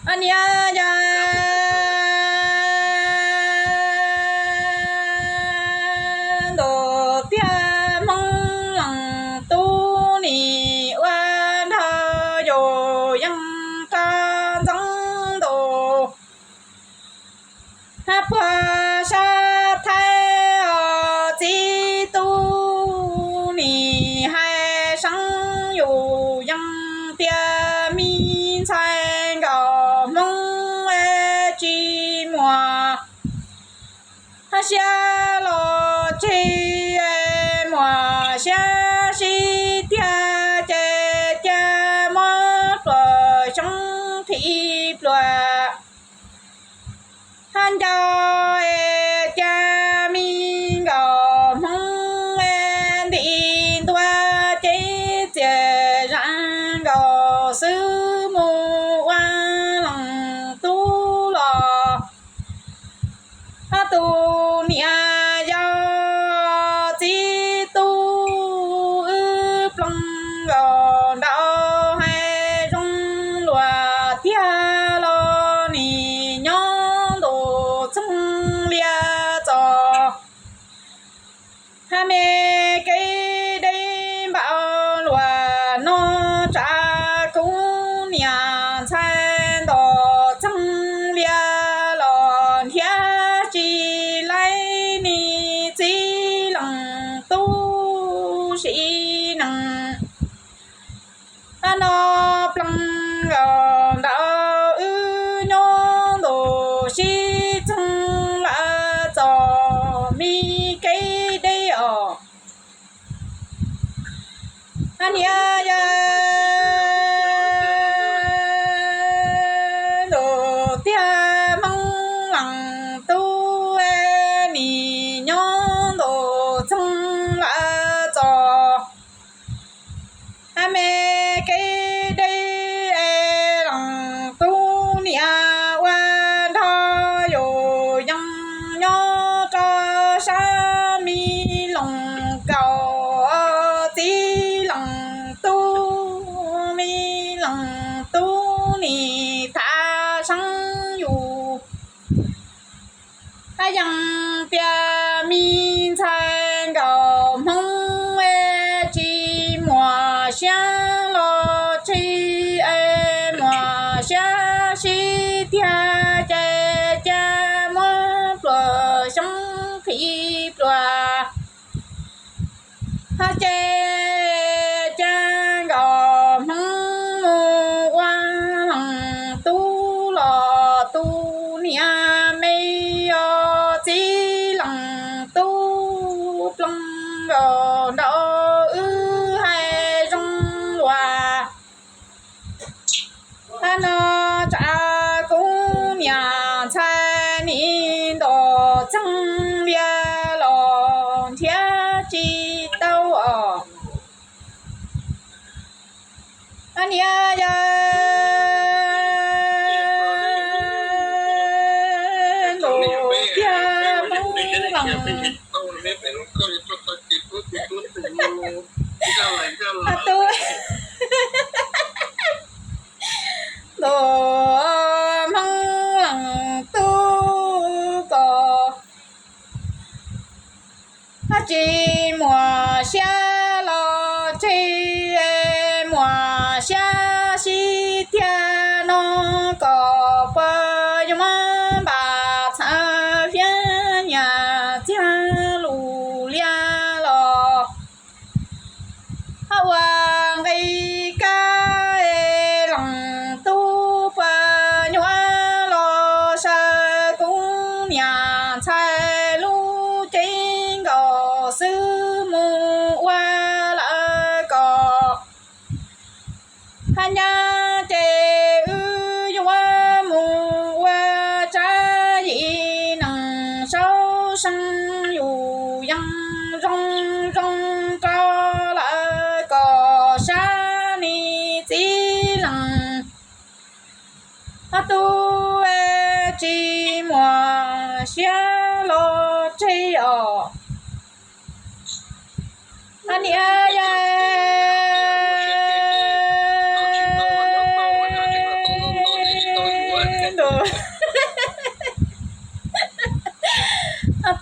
Niam yog ntuj tiag Hmoob Leej Tub nim ua nrog yus yeej roj ntxeev ntuj. Hab puag sab Thaib os txiv tub, nim hais seev yus yeej tias me ntxhais nkaus Hmoob es tsis muaj siab los tsis muaj siab sib tiag ces cia muab pluas xyoob thim pluas hab ncau es cia me nkaus Hmoob es nti ntua cev txias zam nkaus xwb mus ua Leej Tub los. Hab tus niam yau txiv tub, wb ploog nkaus nraum hais zoo luag tiag los nim nyob ntuj txeeg lias txos. Hab me kev deb npaum luag no, tsam kuv niam ntxhais ntuj txeeg lias los nrhiav tsis laib, niam txiv Leej Tub sim neej. Hab no ploog nkaus nraum wb nyob ntuj sib txeeg lawm txog me kev deb os. Hab niam yog ntuj tiag Hmoob Leej Tub, nim nyob ntuj txeeg lawm txog hab me kev deb es Leej Tub niam ua nrog yus yeej nyob rau sab me loog kaus txiv Leej Tub, me Leej Tub nim tham seev yus hab yeej tias me ntxhais nkaus Hmoob es tsis muaj siab los tsis es muaj siab sib tiag ces cia muab pluas xyoob thim pluas hab ces cia nkaus Hmoob mus ua Leej Tub los. Tus niam me yog txiv Leej Tub, ploog nkaus nraum wb hais zoo luag hab no, tsam kuv niam ntxhais nim ntuj txeeg lias los nrhiav tsis tau os. Niam yog ntuj tiag Hmoob Leej Tub, ntuj Hmoob Leej Tub ko tsis muaj siab los tsis muaj siab sib tiag no kom puas yuav muab npam txhav fiab nyiam txiag lus liab los hab ua nqi kab es Leej Tub puas nyuam los saw kuv niam ntxhais lub cev nkaus xwb mus ua lawm kom hab nyab ces wb yuav mus ua tsab yim neeg saub seej yus yeej zoo zoo rau lawm kom sab niam txiv leej tub tsis muaj siab los tseg os. Niam yog ntuj,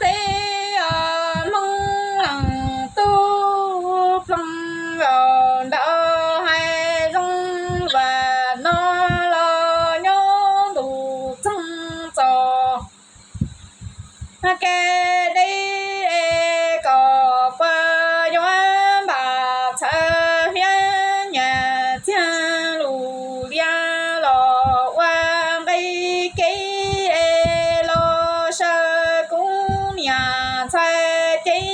tej Hmoob Lees Tub Ploog nrog hais zoo luag no los nyob ntuj txeeg txom kev deb es kom puas yuav npam txhawv hiab nyias txiag lus liab los ua nqe kev es los sawv kub niam ntxhais cev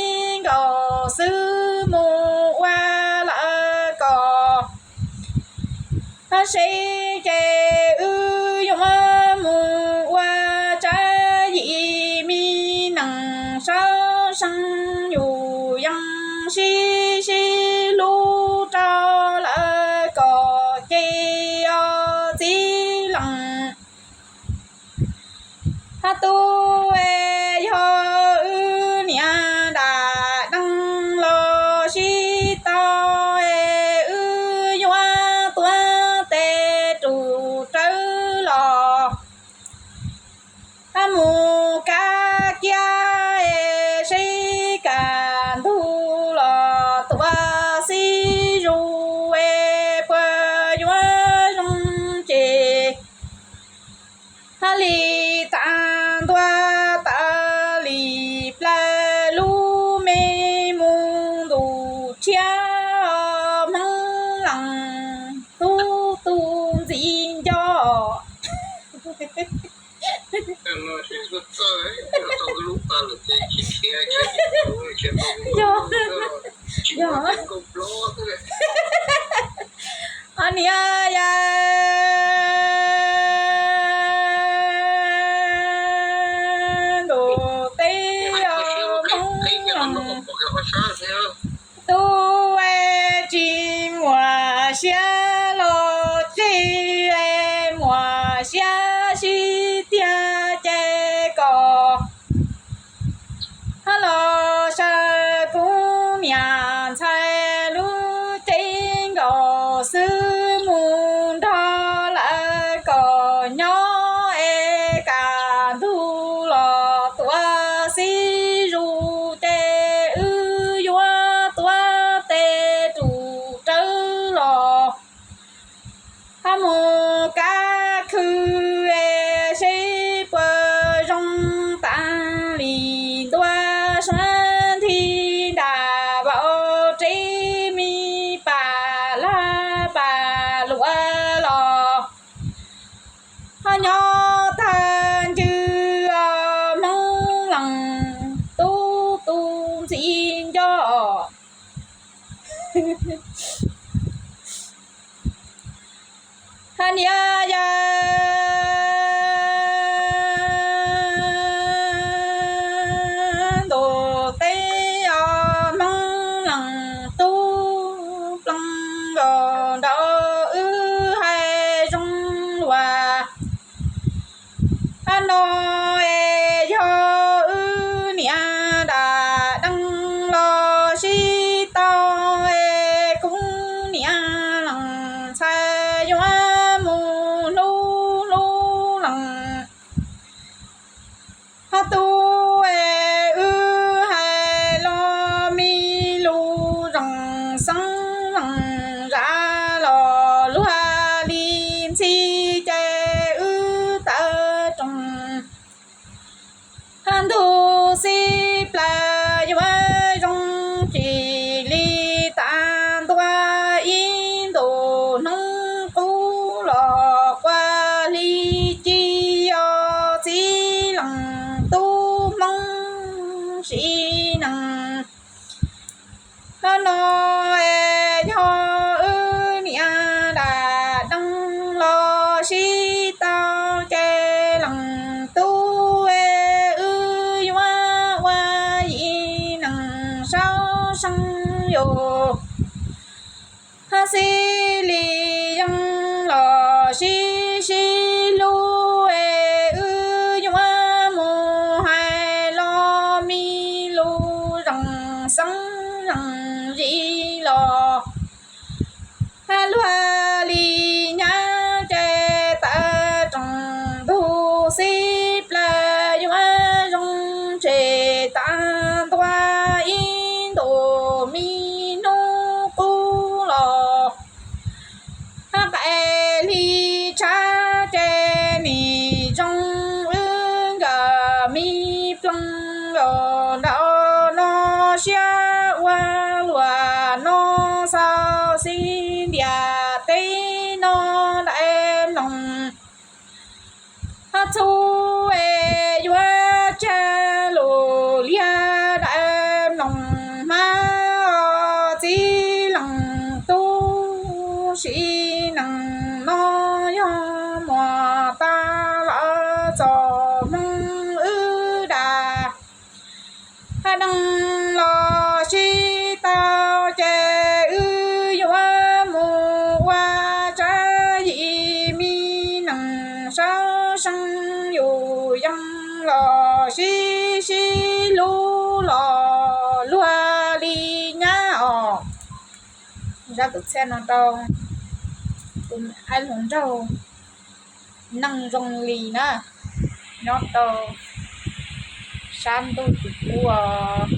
nkaus xwb mus ua lawv kom seb ces wb yuav mus ua tsab yim me neeg sab seej yus yeej sib sib hlub rau lawv kom ces os txiv leej. Hab tub es yog wb niam dam deej los sib tau es wb yuav tuav tes rus rawv los. Hab mus kab kiab es seb kaj ntug los tuav xib zus es puas yuav zoo ces hab li tas ntua tas li plaws lub me mus ntuj tshiab Hmoob Lees Tub tus ntxim nco. Yog, yog. Os niam yawg ntuj teb os Hmoob Lees Tub es tsis muaj siab los tseg es muaj siab sib tiag ces kom hab los sawv kub niam ntxhais lub cev nkaus xwb mus nrog lawv kom nyob es kaj ntug los tuav xib zus ces wb yuav tuav tes rus rawv los. Hab mus kab khw es seb puas zoo tas li ntua suav nthi nram vauv tsev me pas laj pas luam los. Hab nyob tag ncw os Hmoob Lees Tub tus ntxim nco. Hab niam yawg ntuj teb os Hmoob Lees Tub Ploog nkaus nraud wb hais zoo luag. Hab no es yog wb niam dam deej los sib tau es kub niam leej ntxhais yuav mus hlub hlub leej. Hab tub es wb hais los me lus zoo xeeb zoo zam los luag li ntxhi ces wb tawv roog. Hab ntug xib plaws yuav zoo tsis li tas ntua ib ntus hnub qub los qua hli ci os txiv leej tub Hmoob sim neej. Hab no es yog wb niam dam deej los sib tau ces leej tub es wb yuav ua yim neeg saub seej yus. Hab xib li yeej los sib sib hlub es wb yuav mus hais los me lus zoo xeeb zoo zim los. Hab luag li nyab ces tawv roog txom hmoo wb dag, hab deeg los sib tau ces wb yuav mus ua tsav yim me neeg saub seej yus yeej los sib sib hlub los luag li nyab os. Zaj kwv txhiaj no rau tus aib hluas nraug neej zoo li na, nyob rau sab ntuj tus kub os.